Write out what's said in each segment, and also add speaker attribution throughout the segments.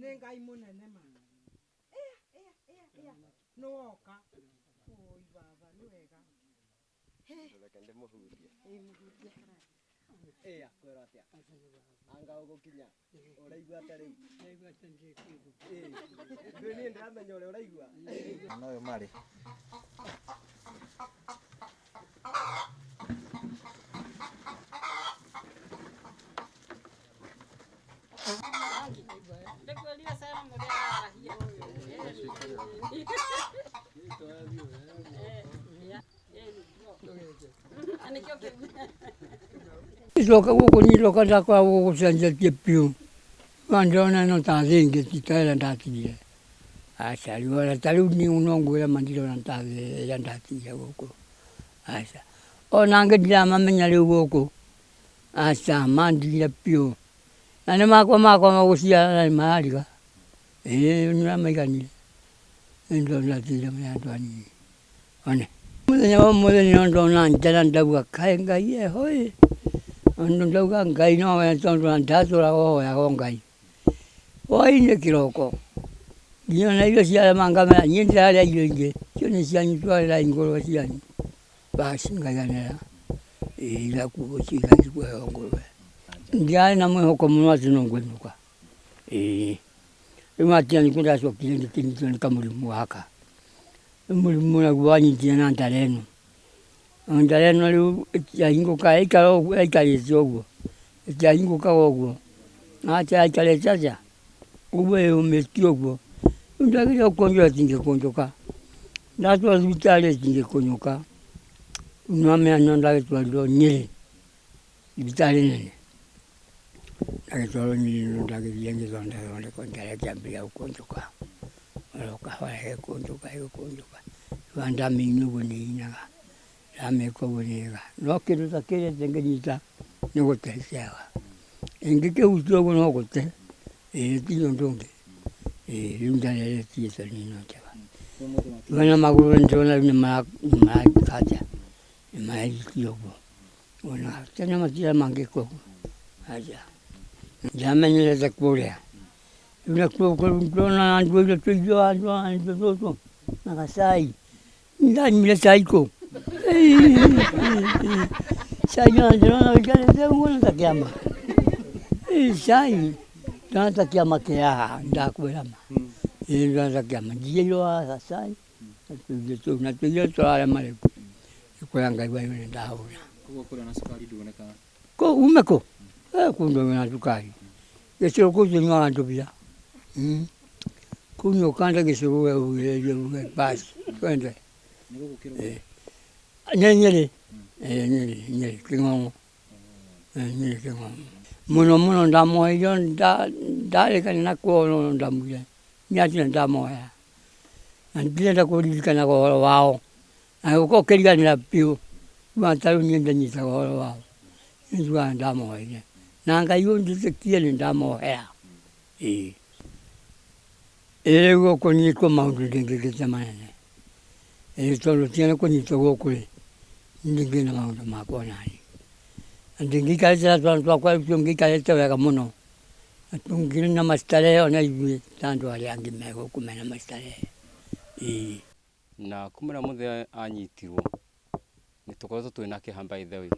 Speaker 1: Nĩ Ngai mũnene ma. Ĩa, ĩa, ĩa, ĩa. Nĩ woka. Ũi baba, nĩ wega.
Speaker 2: Reke ndĩmũhutie.
Speaker 1: Ĩ mũhutie.
Speaker 2: Ĩya, kwĩrwo atĩa? Anga ũgũkinya. Ũraigua atĩa rĩu? Ĩ, ndũĩ niĩ ndĩramenya ũrĩa ũraigua.
Speaker 3: Mwana ũyũ marĩ.
Speaker 4: Icoka gũkũ niĩ ndoka ndakoragwo gũcenjetie biũ. No ndĩrona ĩno ta thĩ ĩngĩ ti ta ĩrĩa ndatigire. Aca rĩu ona ta rĩu niĩ no ngwĩre ma ndirona ta thĩ ĩrĩa ndatigire gũkũ. Aca. Ona angĩ ndiramamenya rĩu gũkũ. Aca mandigire biũ. Na nĩ makwa makwa gũciara na nĩ marariga. Ĩĩ nĩ ũramaiganire. Nĩ tondũ ndatigire marĩ andũ anini. One. Mũthenya wa ũmũthĩ nĩho ndona njara ndauga kaĩ Ngai eho ĩ, tondũ ndauga Ngai nowe tondũ ona ndatũraga hoyaga o Ngai. Hwainĩ kĩroko nginya ona irio ciarema ngamera niĩ ndirarĩa irio ingĩ, icio nĩ cianyu twarĩrai ngũrwe cianyu. Basi ngaiganĩra ĩĩ igakuo ngũrwe. Ndiarĩ na mwĩhoko mũno atĩ no ngũinũka ĩĩ. Rĩu hakinya nĩkuo ndacokire ngĩkĩnyitwo nĩ kamũrimũ gaka. Rĩu mũrimũ naguo wanyitire na ndara ĩno. Na ndara ĩno rĩu ĩtiahingũkaga yaikara ũguo yaikarĩte ũguo, ĩtiahingũkaga ũguo. Na yaikarĩte atĩa? Ũguo ĩyũmĩtie ũguo. Rĩu ndageria gũkũnjũka ĩtingĩkũnjũka. Ndatwarwo thibitarĩ ĩtingĩkũnjũka. Rĩu nĩwamenya no ndagĩtwarirwo Nyĩrĩ thibitarĩ nene. Ndagĩtwarwo Nyĩrĩ no ndagĩthiire ngĩthondekwo ndara ĩkĩambĩrĩria gũkũnjũka. Oro kahora ĩgĩkũnjũka ĩgĩkũnjũka. Rĩu ona ndamĩina ũguo nĩ ĩinaga, ndamĩka ũguo nĩ ĩkaga. No kĩndũ ta kĩrĩa ĩtangĩnyita nĩ gũte ĩteaga. Ĩngĩkĩhutia ũguo no gũte, ĩĩ ti ũndũ ũngĩ. Ĩĩ rĩu ndara ĩrĩa ĩtigĩtwo nĩ ĩno njega. Rĩu ona magũrũ nĩndĩrona rĩu nĩmareka atĩa, nĩmarehutia ũguo. Ona tene matirĩ mangĩka ũguo, aca. Ndiamenyerete kũrĩa. Rĩu nakuo ndona andũ aitũ tũirio andũ andũ tũtũ na gacai. Ndanyuire cai kũ? Cai na ndĩrona ũikarĩte ũguo nĩ ta kĩama. Cai ndĩrona ta kĩama kĩ haha ndakwĩra ma. Ĩĩ ndĩrona ta kĩama. Njiyũirwo haha cai na tũirio tũu na tũirio tũrarema rĩu. Nĩ kũrĩa ngaigua rĩu nĩ ndahũna.
Speaker 3: Koguo kũrĩa na cukari nduonekaga?
Speaker 4: Kũ ume kũ? Kũu ndũnyuaga cukari. Gĩcũrũ kũu tũnyuaga ndũbia. Kũu nĩ ũkande gĩcũrũ we ugĩrĩrie uge basi twende.
Speaker 3: Nĩ gũkũ kĩroko?
Speaker 4: Nĩ Nyĩrĩ. Ĩĩ Nyĩrĩ, Nyĩrĩ Kĩng'ong'o. Ĩĩ Nyĩrĩ Kĩng'ong'o. Mũno mũno ndamoeire ndarĩkania na kwao no ndamwĩre niĩ atĩ nĩndamoera. Na ndirenda kũririkanaga ũhoro wao. Na gũka ũkĩriganĩra biũ, rĩu ta rĩu niĩ ndĩnyitaga ũhoro wao, niĩ njugaga nĩ ndamoheire, na Ngai ũnjĩtĩkie nĩ ndamohera, ĩĩ. Ĩ rĩu gũkũ niĩ kwĩ maũndũ ndĩngĩkĩte manene, ĩĩ tondũ tiga nĩ kũnyitwo gũkũ rĩ, niĩ ndingĩrĩ na maũndũ makwa onaniĩ. Na ndingĩikarĩte na twana twakwa rĩu tũngĩikarĩte wega mũno, na tũngĩrĩ na ma starehe ona ithuĩ ta andũ arĩa angĩ me gũkũ mena ma starehe, ĩĩ.
Speaker 5: Na kuma rĩrĩa mũthee anyitirwo, nĩ tũkoretwo twĩna kĩeha by the way,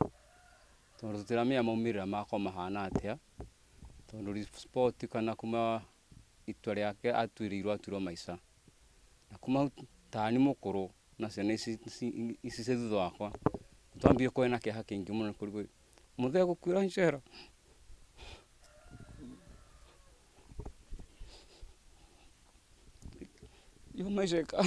Speaker 5: tondũ tũtiramenya maumĩrĩra makwa mahana atĩa, tondũ riboti kana kuma itua rĩake atuĩrĩirwo atuĩrwo maica. Na kuma hau tani mũkũrũ na ciana ici ici ciĩ thutha wakwa, nĩ twambire kũgĩa na kĩeha kĩingĩ mũno nĩ kũrigwo mũthee egũkuĩra njera? Hiyo maisha ika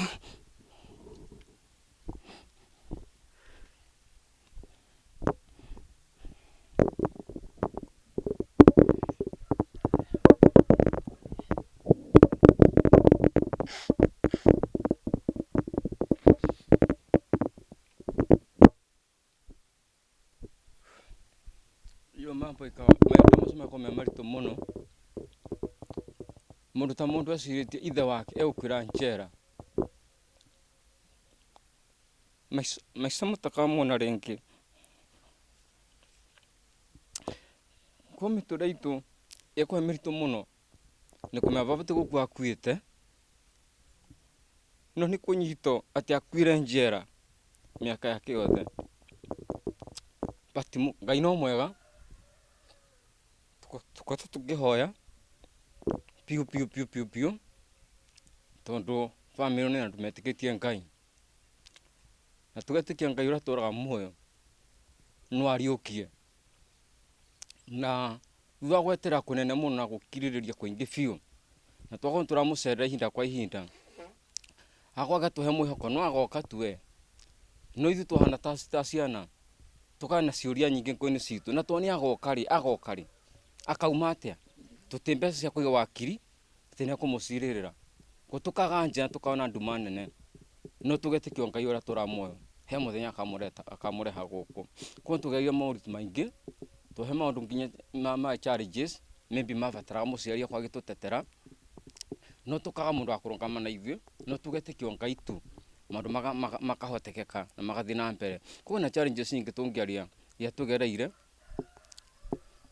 Speaker 5: Iyo mambo ikawa maũndũ macio magakorwo me maritũ mũno, mũndũ ta mũndũ ecirĩtie ithe wake egũkuĩra njera, maica mũtakamuona rĩngĩ. Koguo mĩtũrĩre itũ ĩkoragwo ĩ mĩritũ mũno. Nĩ kũmenya baba ti gũkua akuĩte, no nĩ kũnyitwo atĩ akuire njera mĩaka yake yothe. But Ngai no mwega, tũkoretwo tũkĩhoya biũ biũ biũ biũ biũ, tondũ bamĩrĩ nĩ andũ metĩkĩtie Ngai, na tũgetĩkia Ngai ũrĩa atũraga muoyo no ariũkie. Na thutha wa gwetera kũnene mũno na gũkirĩrĩria kũingĩ biũ, na twakorwo tũramũcerera ihinda kwa ihinda, akorwo agatũhe mwĩhoko no agoka tu we. No ithuĩ twahana ta ciana, tũkarĩ na ciũria nyingĩ ngoro-inĩ citũ, na to nĩ agoka rĩ, agoka rĩ, akauma atĩa? Tũtirĩ mbeca cia kũiga wakiri, atĩ nĩ ekũmũcirĩrĩra. Koguo tũkaga nja tũkona nduma nene, no tũgetĩkia Ngai ũrĩa atũraga muoyo, he mũthenya akamũreha gũkũ. Koguo nĩtũgereire moritũ maingĩ, tũhe maũndũ nginya ma challenges, maybe mabataraga mũciari akorwo agĩtũtetera, no tũkaga mũndũ wa kũrũgama na ithuĩ, no tũgetĩkia Ngai tu, maũndũ makahotekeka na magathiĩ na mbere. Koguo na challenges nyingĩ tũngĩaria iria tũgereire,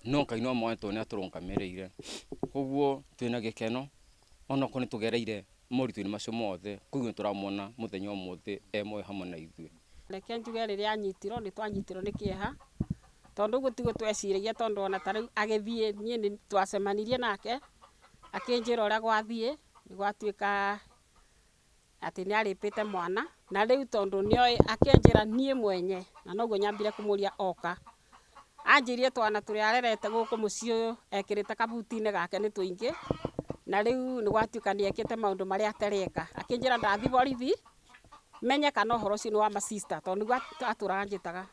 Speaker 5: no Ngai no mwega tondũ nĩ atũrũgamĩrĩire. Koguo twĩna gĩkeno onokorwo nĩ tũgereire moritũ-inĩ macio mothe, koguo nĩ tũramwona mũthenya ũmũthĩ e muoyo hamwe na ithuĩ.
Speaker 6: Reke njuge rĩrĩa anyitirwo nĩ twanyitirwo nĩ kĩeha, tondũ ũguo tiguo tweciragia, tondũ ona ta rĩu agĩthiĩ niĩ nĩ twacemanirie nake akĩnjĩra ũrĩa gwathiĩ, nĩ gwatuĩka atĩ nĩ arĩpĩte mwana, na rĩu tondũ nĩoĩ akĩnjĩra niĩ mwenye, na noguo nyambire kũmũria oka. Anjĩrire twana tũrĩa arerete gũkũ mũciĩ ũyũ ekĩrĩte kabuti-inĩ gake nĩ tũingĩ, na rĩu nĩ gwatuĩka nĩ ekĩte maũndũ marĩa atareka. Akĩnjĩra ndathi borithi menye kana ũhoro ũcio nĩ wa ma sister, tondũ nĩguo atũraga anjĩtaga.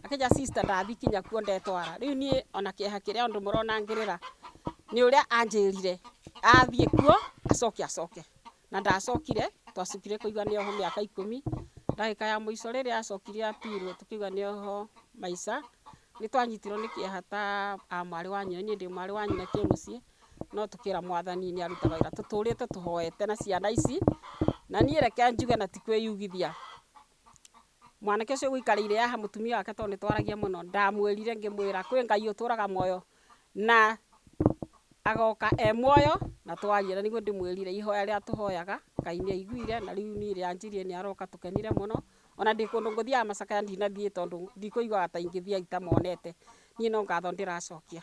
Speaker 6: Akĩnjĩra sister ndathi kinya kuo ndetwara. Rĩu niĩ ona kĩeha kĩrĩa andũ mũrona ngĩrĩra nĩ ũrĩa anjĩrire athiĩ kuo acoke acoke, na ndacokire. Twacokire kũigua nĩ oho mĩaka 10, ndagĩka ya mũico rĩrĩa acokire apirwo tũkĩigua nĩ oho maica. Nĩ twanyitirwo nĩ kĩeha ta a mwarĩ wa nyina, niĩ ndĩ mwarĩ wa nyina kĩmũciĩ, no tũkĩra mwathani nĩ arutaga wĩra. Tũtũrĩte tũhoete na ciana ici, na niĩ reke njuge na ti kwĩyugithia, mwanake ũcio ũgũikarĩire haha mũtumia wake, tondũ nĩ twaragia mũno, ndamwĩrire ngĩmwĩra kwĩ Ngai ũtũraga muoyo na agoka e muoyo, na twaria, na nĩguo ndĩmwĩrire ihoya rĩrĩa tũhoyaga Ngai nĩ aiguire, na rĩu niĩ rĩrĩa anjirie nĩ aroka tũkenire mũno. Ona ndĩ kũndũ ngũthiaga macakaya ndinathiĩ, tondũ ndikũiguaga ta ingĩthiĩ itamonete. Niĩ no ngatho ndĩracokia.